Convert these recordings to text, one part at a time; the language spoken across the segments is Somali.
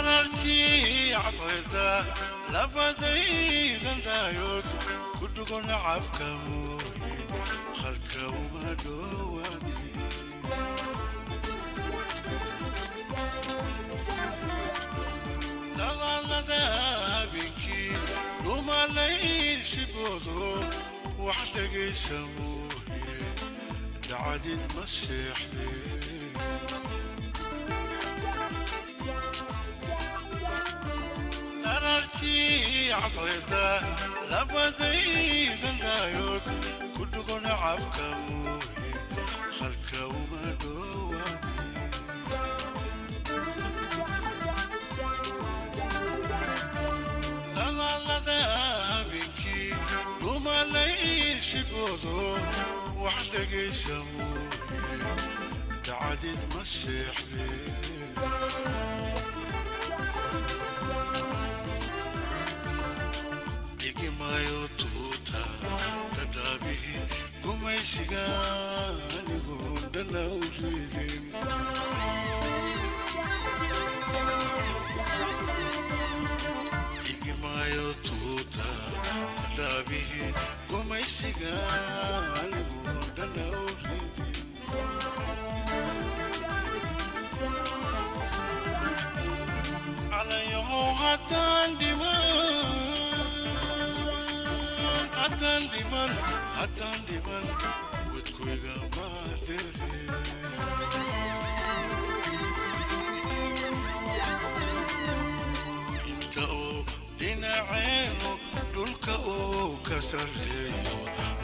Dharartii cadceedda labadaydan dhaayood ku dhugo nacabka mooye halka uma dhowaade. Dhalaalada habeenkii dhumalayshiboodo wax dhegaysa mooye dhacdid ma seexdee. Dharartii cadceedda labadaydan dhaayood ku dhugo nacabka mooye halka uma dhowaade. Dhalaalada habeenkii dhumalayshiboodo wax dhegaysa mooye dhacdid ma seexdee. Dhigimayo tuuta dhadhaabihii gumaysiga anigoon dhanna u ridin. Dhigimayo tuuta dhadhaabihii gumaysiga anigoon dhanna u ridin. Calayahow haddaan dhiman, haddaan dhiman, haddaan dhiman, wadkuyga ma dhere. Inta uu dhinaceenu dhulka uu ka sarreeyo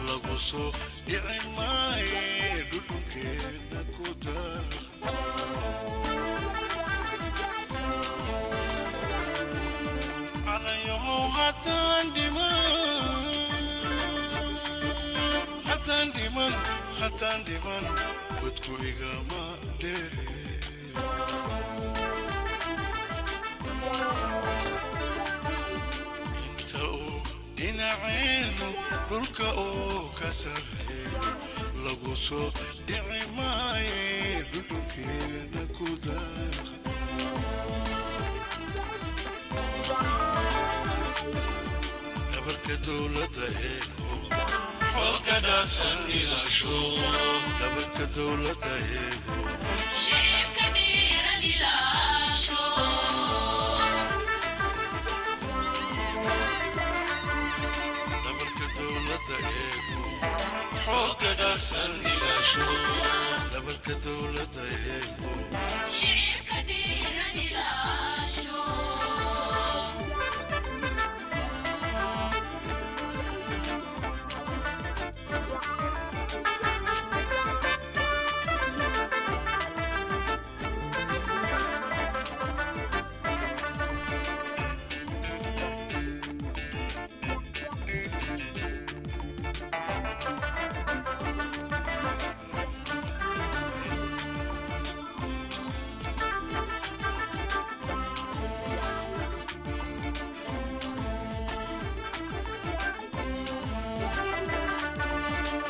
lagu soo dhici maaye dhudhunkeenna ku daaq. Calayahow haddaan dhiman, haddaan dhiman, haddaan dhiman, wadku igama dhere. Inta uu dhinaceenu dhulka uu ka sarreeyo lagu soo dhici maaye dhudhunkeena ku daaq. Dhabarka dowladda eego xooga dhaafsan ilaasho. Dhabarka dowladda eego shicibka dhiiran ilaasho. Dhabarka dowladda eego xooga dhaafsan ilaasho. Dhabarka dowladda eego shicibka dhiiran ilaasho.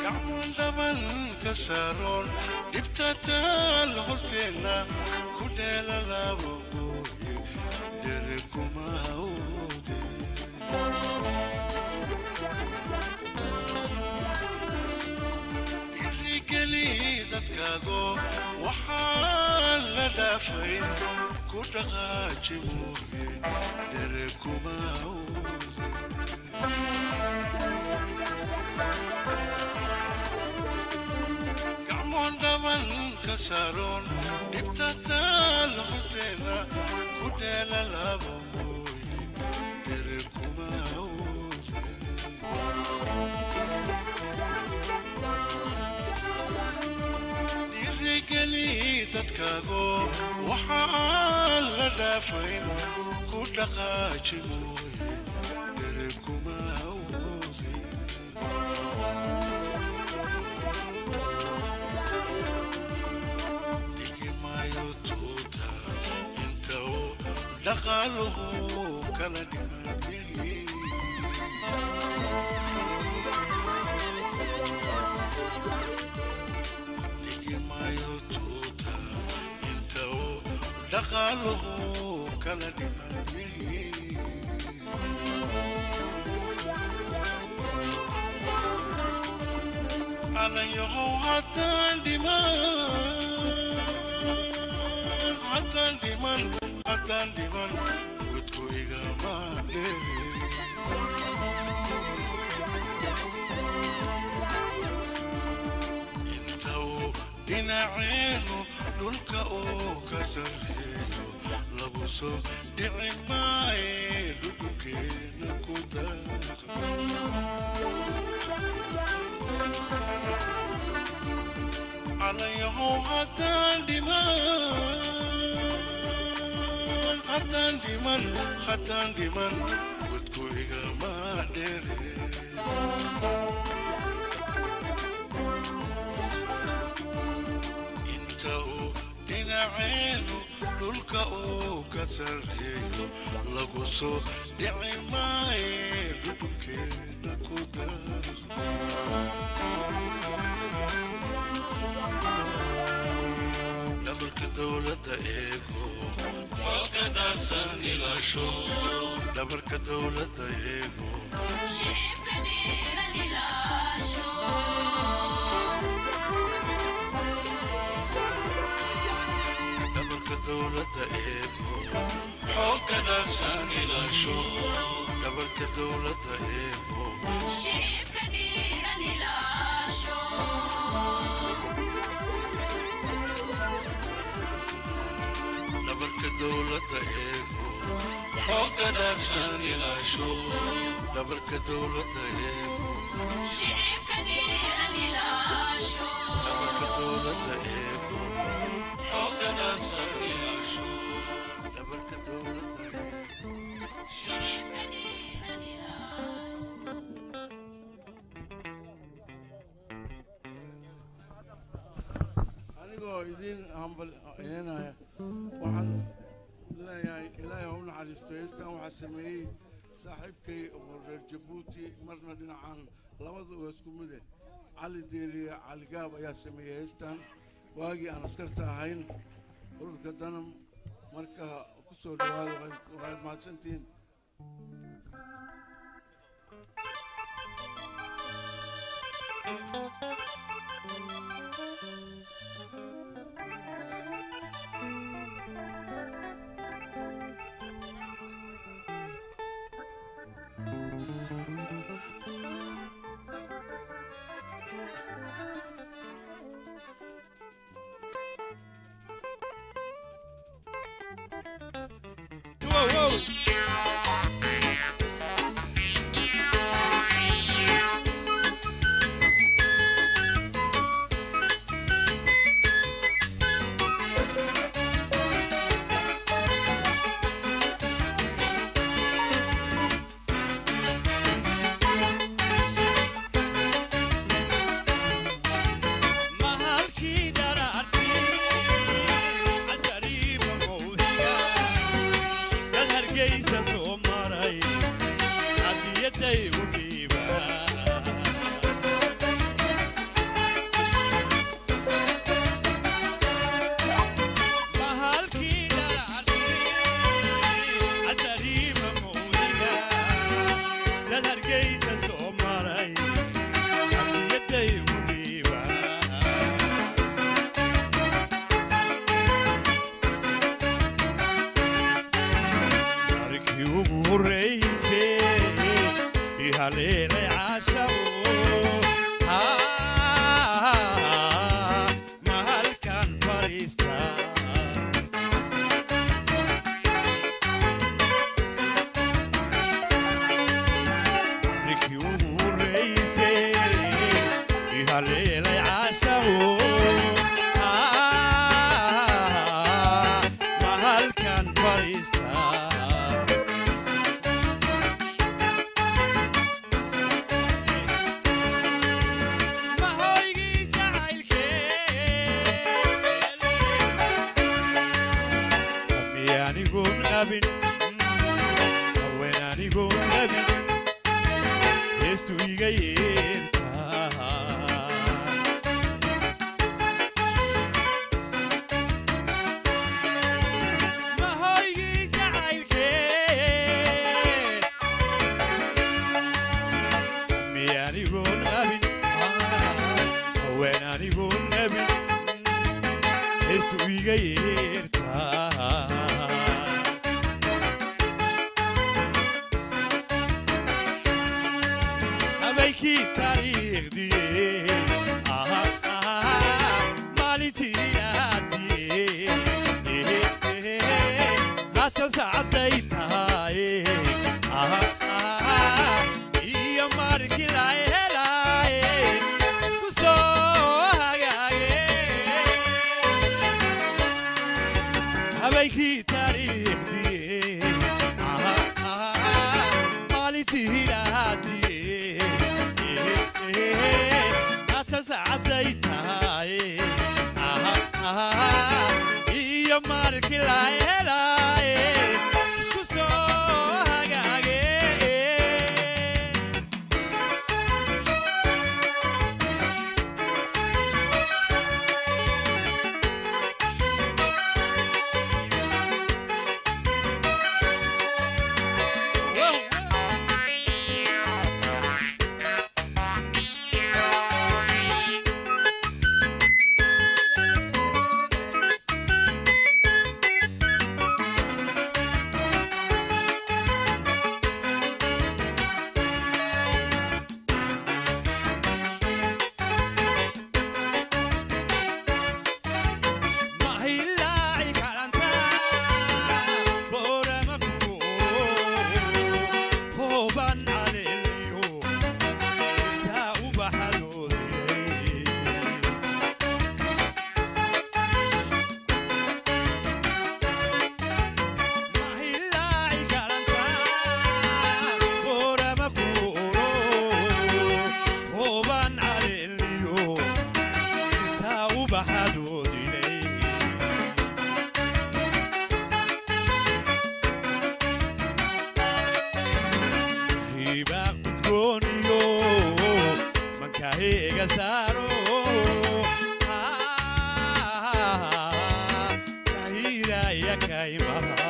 Gacmoon dhaban ka saaroon dhibta taal horteenna ku dheela labo mooye dhere kuma hawde. Dhiirigeli dadkaago waxaan la dhaafayn ku dhaqaaji mooye dhere kuma hawde. Gacmoon dhaban ka saaroon dhibta taal horteena ku dheela labo mooye dhere kuma hawde. Dhiirigeli dadkaago waxaan la dhaafayn ku dhaqaaji mooye dhere kuma hawde. Dhigimayo tuuta inta uu dhaqaaluhu kala dhiman yahay. Dhigimayo tuuta inta uu Dhaqaaluhu kala dhiman yihiin. Calanyahow haddaan dhiman, haddaan dhiman, haddaan dhiman, godku igama dheere. Inta uu dhinaceenu dhulka uu ka sarreeyo, lagu soo dhici maaye, dhudhunkeena ku daaqa. Calanyahow haddaan dhiman, haddaan dhiman, haddaan dhiman, godku igama dheere. Inta uu dhinaceenu dhulka uu ka sarreeyo, lagu soo dhici maaye, dhudhunkeena ku daaqa. Dhabarka dowladda eego, xooga dhaarsan ilaasho. Dhabarka dowladda eego, Shicibka dhiiran ilaasho. Dhabarka dowladda eego, xooga dhaarsan ilaasho. Dhabarka dowladda eego, Shicibka dhiiran ilaasho. Dhabarka dowladda eego, xooga dhaarsan ilaasho. Dhabarka dowladda eego, Shicibka dhiiran ilaasho. Dhabarka dowladda eego, xooga dhaarsan ilaasho. Dhabarka dowladda eego. Shicibka dhiiran ilaasho. Anigoo idiin hambalyeynaya, waxaan leeyahay Ilaahay ha u naxariisto. Heestan waxaa sameeyey saaxiibkay oo reer Jabuuti, marna dhinacan labada waa isku mide, Cali Deeriye Cali Gaab ayaa sameeyey heestan waagii aan askarta ahayn ururka Danam. Marka ku soo dhawaada, waad mahadsantihiin. Mahalkii dharaartii casariiba mawhiga, dad Hargeysa soo maray hadiyaday u dhiiba. Mahalkii dharaartii casariiba mawhiga, dad Hargeysa soo maray hadiyaday u dhiiba. Markii ugu horreysay ihaleelay caashabo, mahalkan fadhiista. Markii ugu horreysay ihaleelay caashabo, mahalkan fadhiista. Mahoygii jacaylkee anigoon qabin, haween anigoon qabin, heestu iga yeertaa. Habeenkii taariikhdii, aha, aha, maalintii aadii, haatan saacaday tahay, aha, aha, iyo maalinkii la helaaye isku soo hagaage. Habeenkii taariikhdii, aha, aha, maalintii laadii, haatan saacaday tahay, aha, aha, iyo maalinkii la helaaye isku soo hagaage. Mahilaaci karanta boorama kuwo hooban caleeliyo intaa ubaxadoodilay. Mahilaaci karanta boorama kuwo hooban caleeliyo intaa ubaxadoodilay. Hiba gudgooniyo mankaheega saaro, kahiraya kaymaha.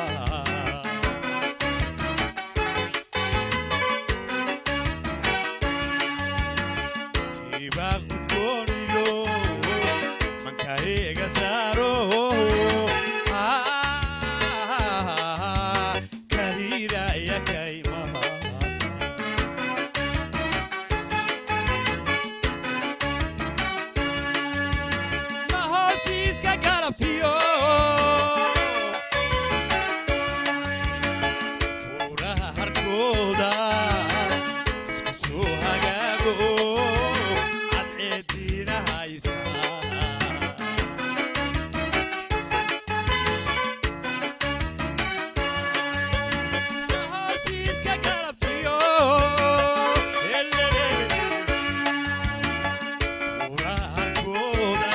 Hiba gudgooniyo mankaheega saaro, kahiraya kaymaha. Ma hoosiiska garabtiyo buuraha harkooda isku soo hagaago cadceediina haysa. Ma hoosiiska garabtiyo buuraha harkooda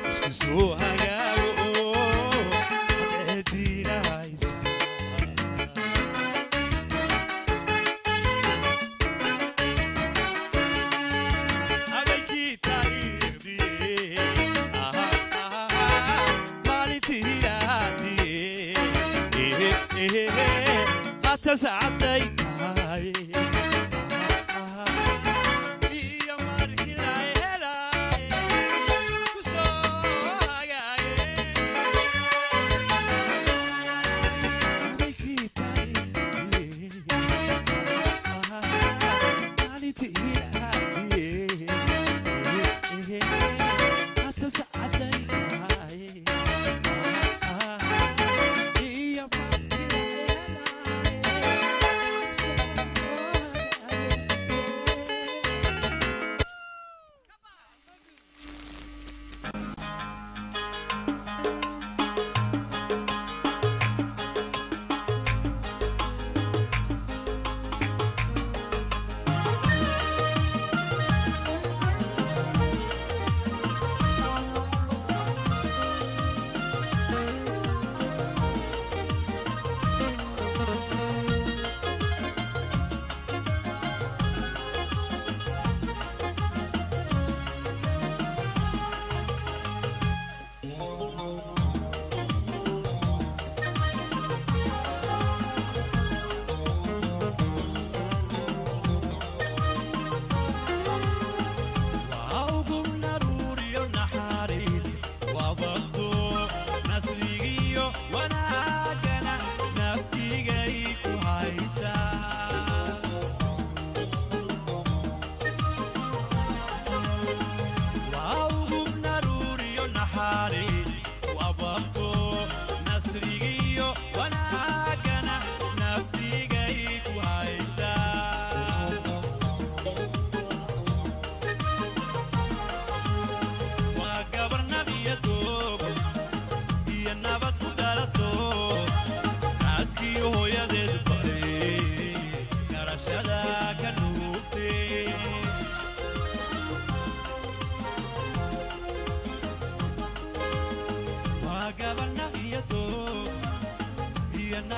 isku soo hagaago cadceediina haysa. Habeenkii taariikhdii, aha, aha, maalintii laadii, haatan saacaday tahay, aha, iyo maalinkii la helaaye ku soo hagaage. Habeenkii taariikhdii, aha, maalintii laadii, haatan saacaday tahay, aha, iyo maalinkii la helaaye.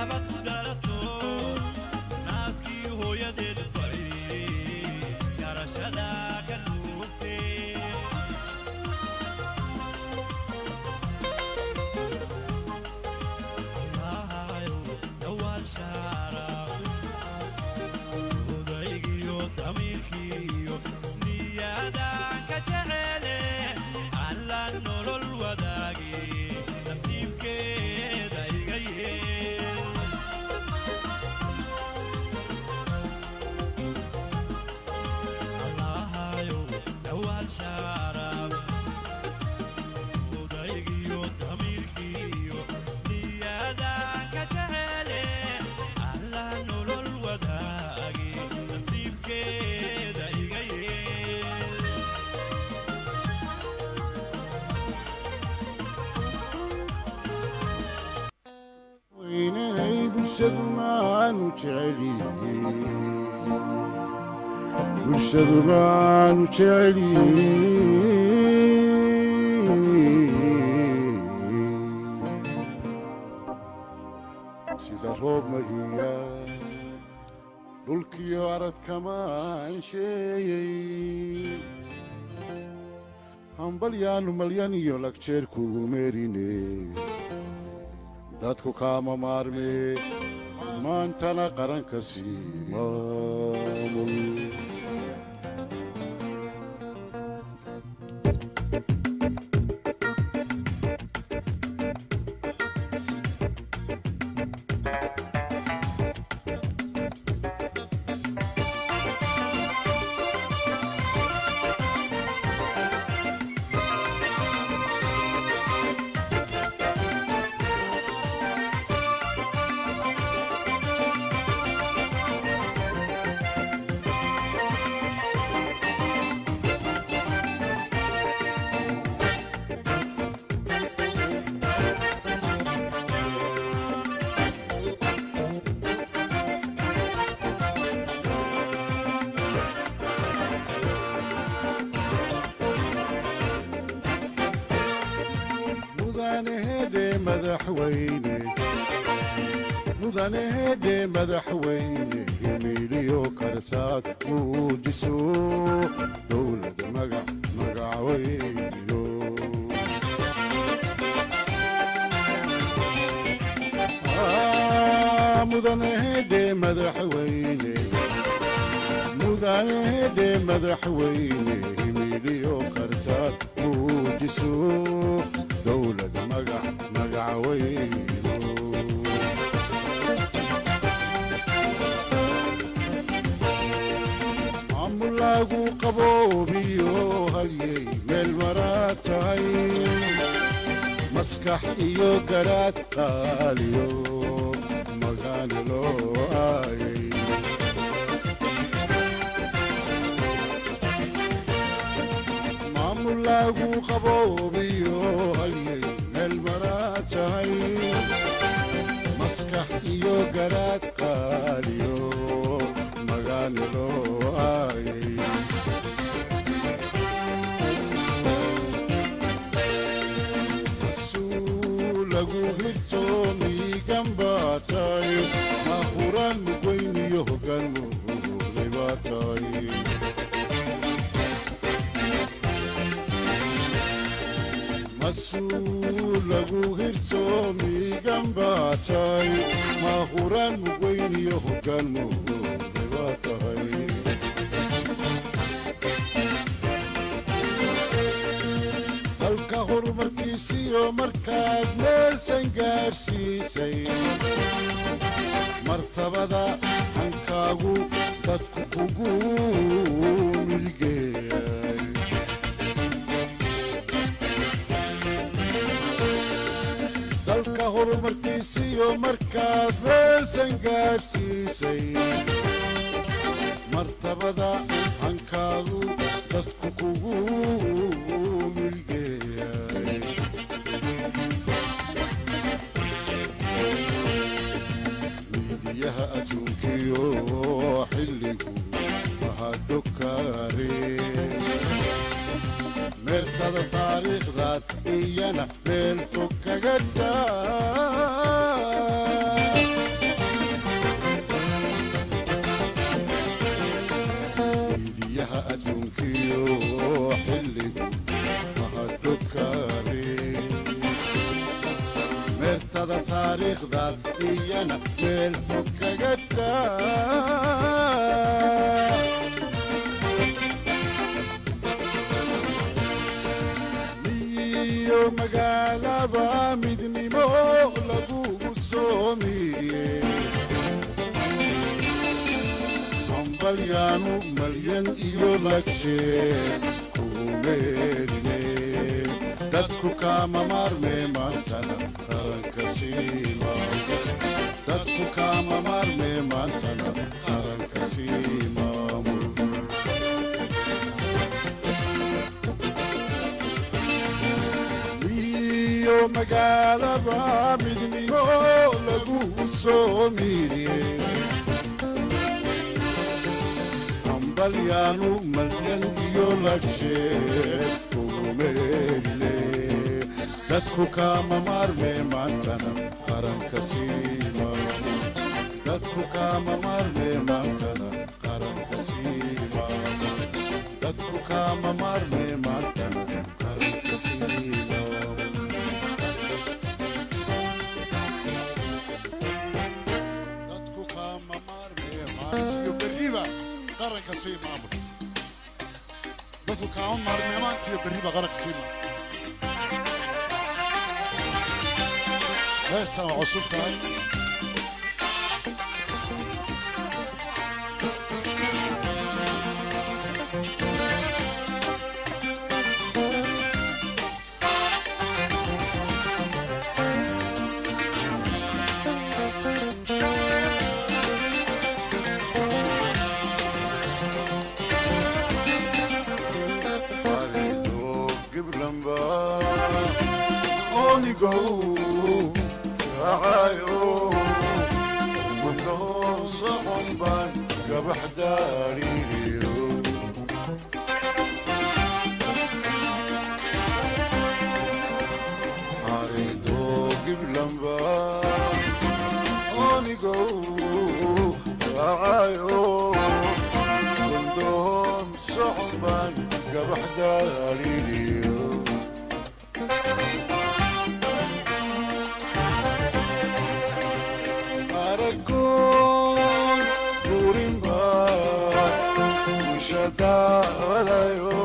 Nabad ku dhalato, naaskii hooyadeed bay garashada ka nuugtee. Allahayow dhawaal shaaraaf, odaygiyo damiirkiiyo niyadaan ka jecele, alla nolol wadaagi nasiibkeeda iga yeel. Allahayow dhawaal shaaraaf, odaygiyo damiirkiiyo niyadaan ka jecele, alla nolol wadaagi nasiibkeeda iga yeel. Weynay bulshaduna aanu jecelyihiin, bulshaduna aanu jecelyihiin. Sida roob mahiya dhulkiyo aradkamaan sheeyey, hambalyaanu malyan iyo lagjeer kugu meerine, dadku kaama maarme, maantana qaranka sii maamul. Mudanehede madaxweyne, mudanehede madaxweyne, himiliyo kartaad muujiso, dowlad magac magacweyno. Ah, mudanehede madaxweyne, mudanehede madaxweyne, himiliyo kartaad muujiso, dowlad magac magacweyno. Maamul lagu qaboobiyo halyey meel maraa tahay, maskax iyo garaad qaaliyo magaani loo aayay. Maamul lagu qaboobiyo halyey meel maraa tahay, maskax iyo garaad qaaliyo magaani loo aayay. Rasuul lagu hirto miigan baa tahay, maahuraan mugweyniyo hoggaan muhugday baa tahay. Mas-uul lagu hirto miigan baa tahay, maahuraan mugweyniyo hoggaan muhugday baa tahay. Dalka horumarkiisiyo markaad meelsan gaadhsiisay, martabada hankaagu dadku kugu milgeeyay. Dalka horumarkiisiyo markaad meelsan gaadhsiisay, martabada hankaagu dadku kugu milgeeyay. Miidiyaha adduunkiyo xilligu mahadhokaare, meertada taariikhdaad iyana meel fog kaga taa. Taariikhdaas iyana meel fog kaga taa. Miyo magaalaba midnimo lagugu soomiye, hambalyaanu malyan iyo lajeer kugumeerine. Dadku kaama maarme maantana qaranka siima, dadku kaama maarme maantana qaranka sii maamul. Miyo magaalaba midnimo lagu soo miiriye, hambalyaanu malyan iyo lajeer kugumeerine. Dadku kaama maarme maantana qaranka sii maamul, dadku kaama maarme maantana qaranka sii maamul, dadku kaama maarme maantana qaranka sii maamul. Dadku kaama maarme maantiyo berriba qaranka sii maamul, dadku kaama maarme maantiyo berriba qaranka sii maamul. Heestan waa cusub tahay. Giblamba onigo raacayo gundoo socon baan gabax daariiriyo. Arido giblamba onigo raacayo gundoon socon baan gabax daariiriyo. Aragoon burinba mushadaawadayo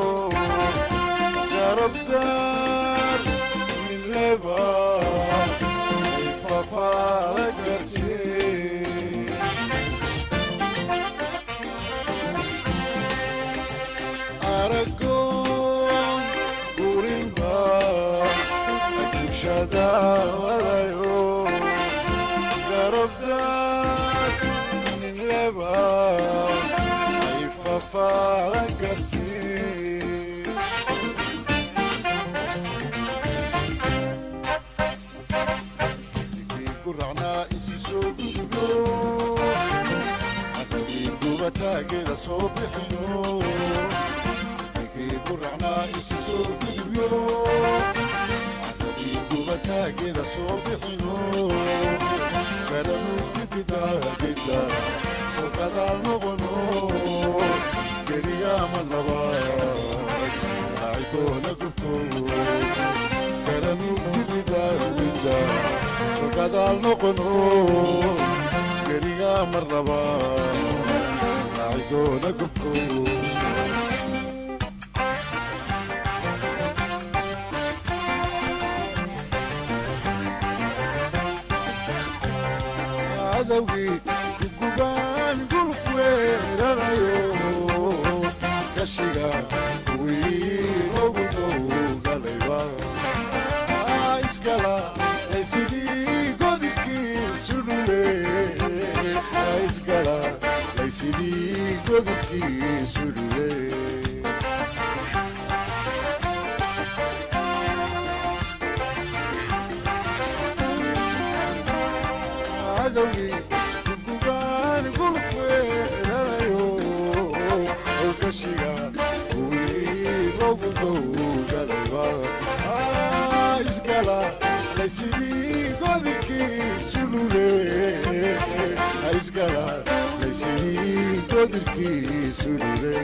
garabdaar minleba ifafaala gartee. Aragoon burinba mushadaawadayo garabdaar minleba ifafaala gartee. Digii guracnaa isu soo gudubno, caqligii gubataageeda soo bixino. Digii guracnaa isu soo gudubyo, caqligii gubataageeda soo bixino. Garanuugidida soo gadaal noqono, geliyaama labaad raacidoona gubto. Garanuugtidida soo gadaal noqono, geliyaa mar labaad raacidoona gubto. Cadowgii gugubaan guluf weerarayo, gashiga kuwii loogu dowgalayba iskala laysidii godibkii sudhule, iskala laysidii godibkii sudhule. Cadowgii gugubaan guluf weerarayo, gashiga kuwii loogu dowgalayba iskala laysidii godibkii sulule, iskala laysidii godibkii sulule.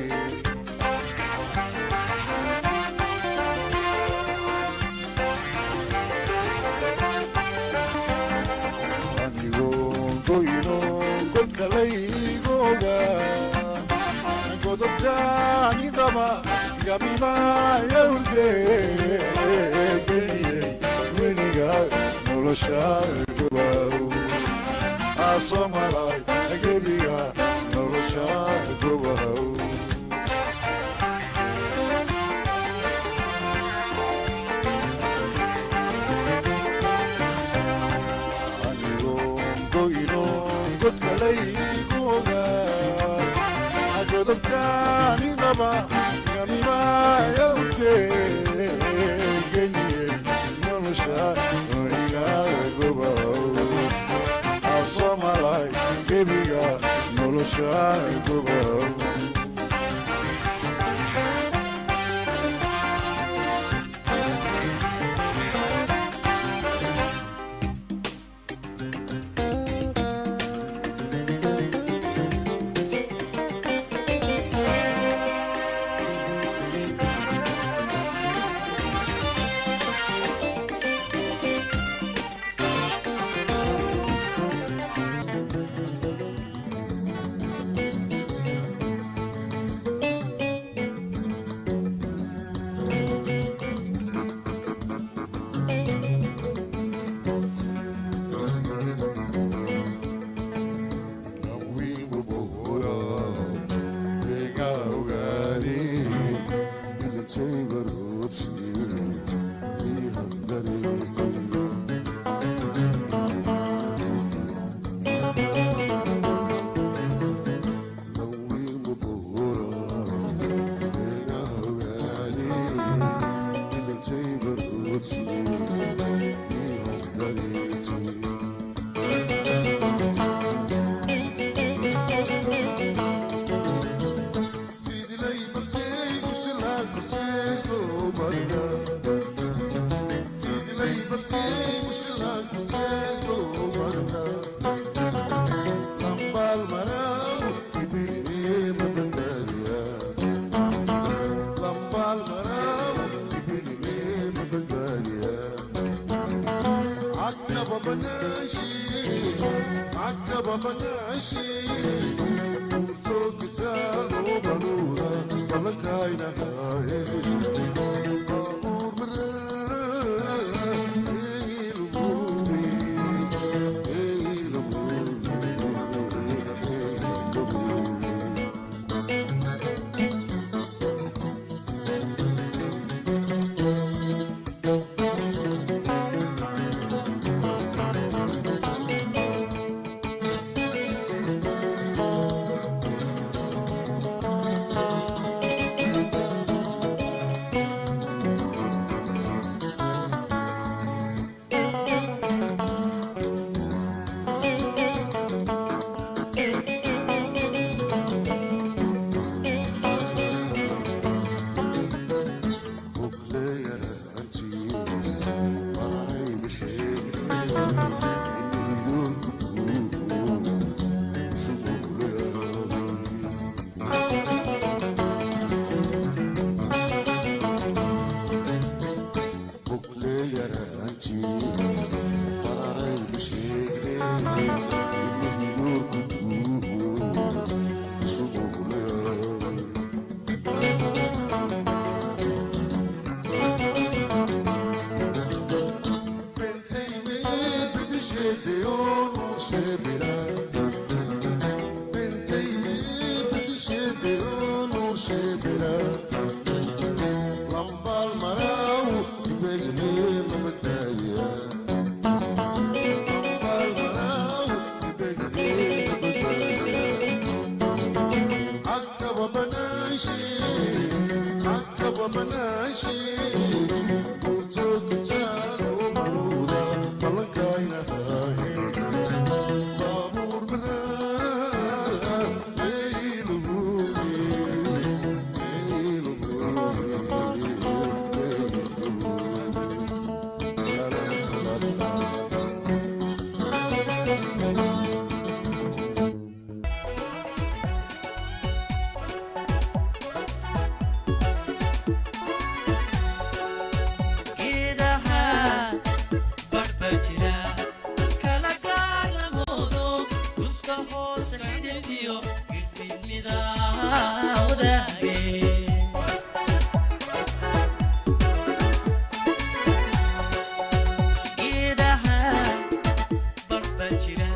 Jira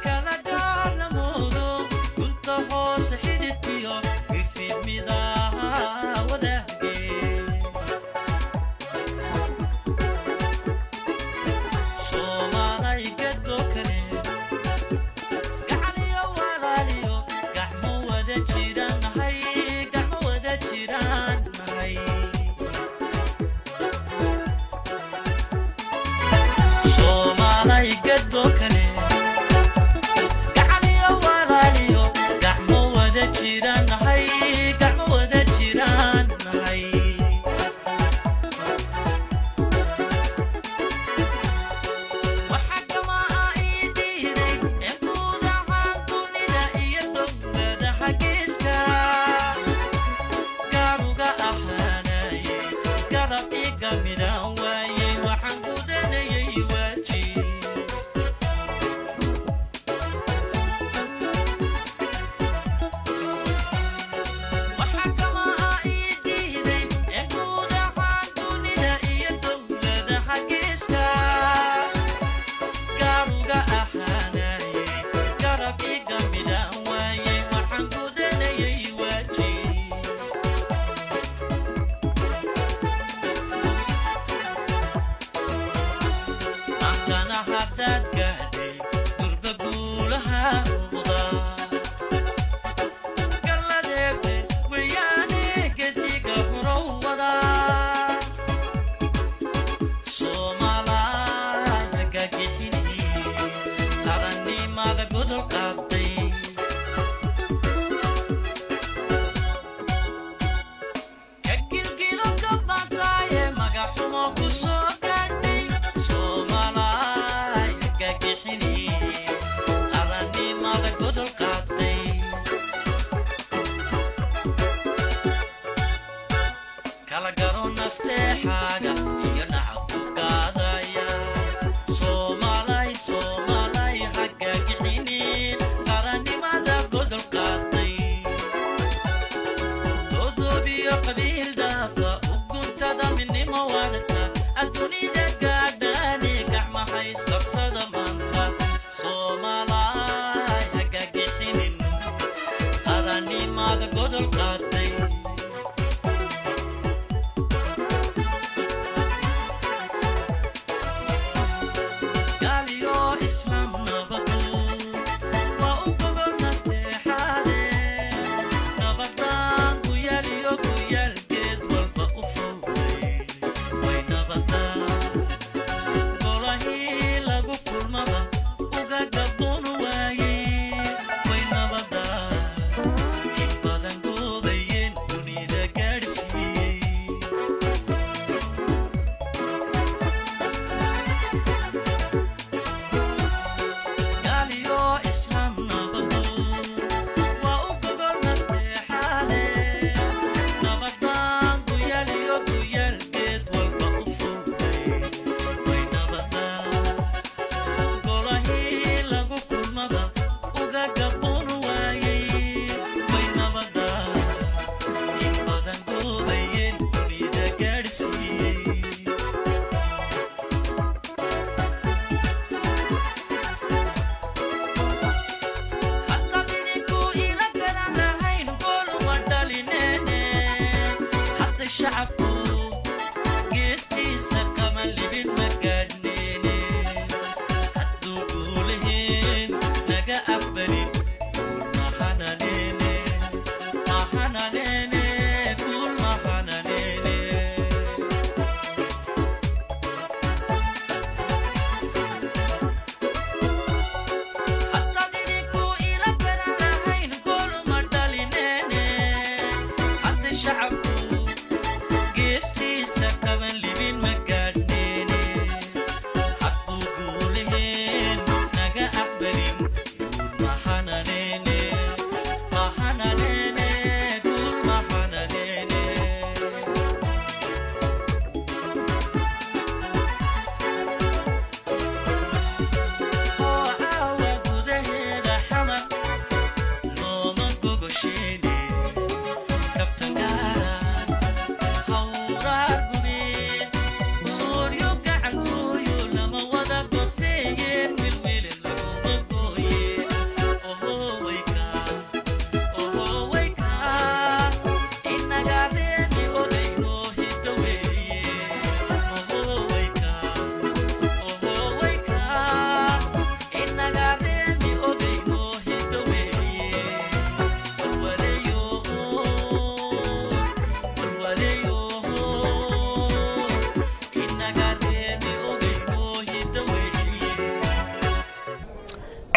kala gaarnamoodo gunta hoose xididkiyo irfidmidaha wadaage. Soomaalay gadoo kale, gacaliyo walaaliyo, gacmo wada jiraan nahay, gacmo wada jiraan nahay. Soomaalay gadoo kale.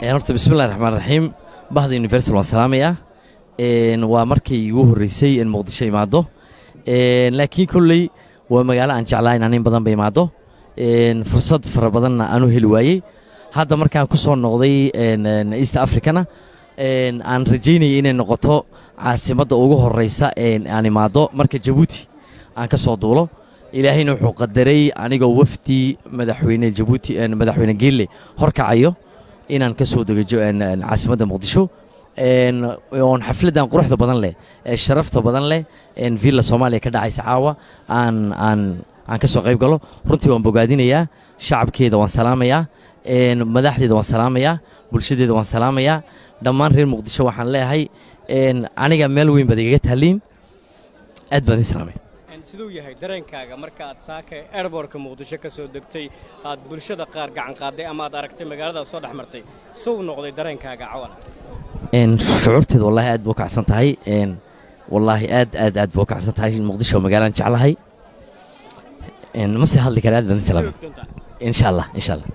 Horta bismillahi raxmaan raxiim, bahda Universal waan salaamayaa. Waa markii igu horreysay in Muqdisho imaado, laakiin kolley waa magaalo aan jeclaa inaan in badan ba imaado, fursad fara badanna aan u heli waayey. Hadda markaan ku soo noqday East Africana, aan rajaynayay inay noqoto caasimadda ugu horreysa aan imaado marka Jabuuti aan ka soo duulo. Ilaahayna wuxuu qadaray anigoo wafdi madaxweyne Jabuuti, madaxweyne Geelle horkacayo, inaan ka soo dego caasimadda Muqdisho, oon xafladdan quruxda badan leh ee sharafta badan leh Villa Soomaaliya ka dhacaysa caawa aan ka soo qayb galo. Runtii waan bogaadinayaa shacabkeeda, waan salaamayaa madaxdeeda, waan salaamayaa bulshadeeda, waan salaamayaa dhammaan reer Muqdisho. Waxaan leeyahay aniga meel weyn baad igaga taaliin, aad baan idin salaamay. Siduu yahay dareenkaaga marka aad saaka airportka Muqdisho ka soo degtay, aad bulshada qaar gacan qaaday ama aad aragtay magaalada soo dhex martay, suu noqday dareenkaaga cawala? Shucuurteeda wallaahi aad buu kacsan tahay, wallaahi aad aad aad buu kacsan tahay. Muqdisho waa magaalaan jeclahay, ma sii hadli kara. Aad baan idin salaamay, insha Allah, insha Allah.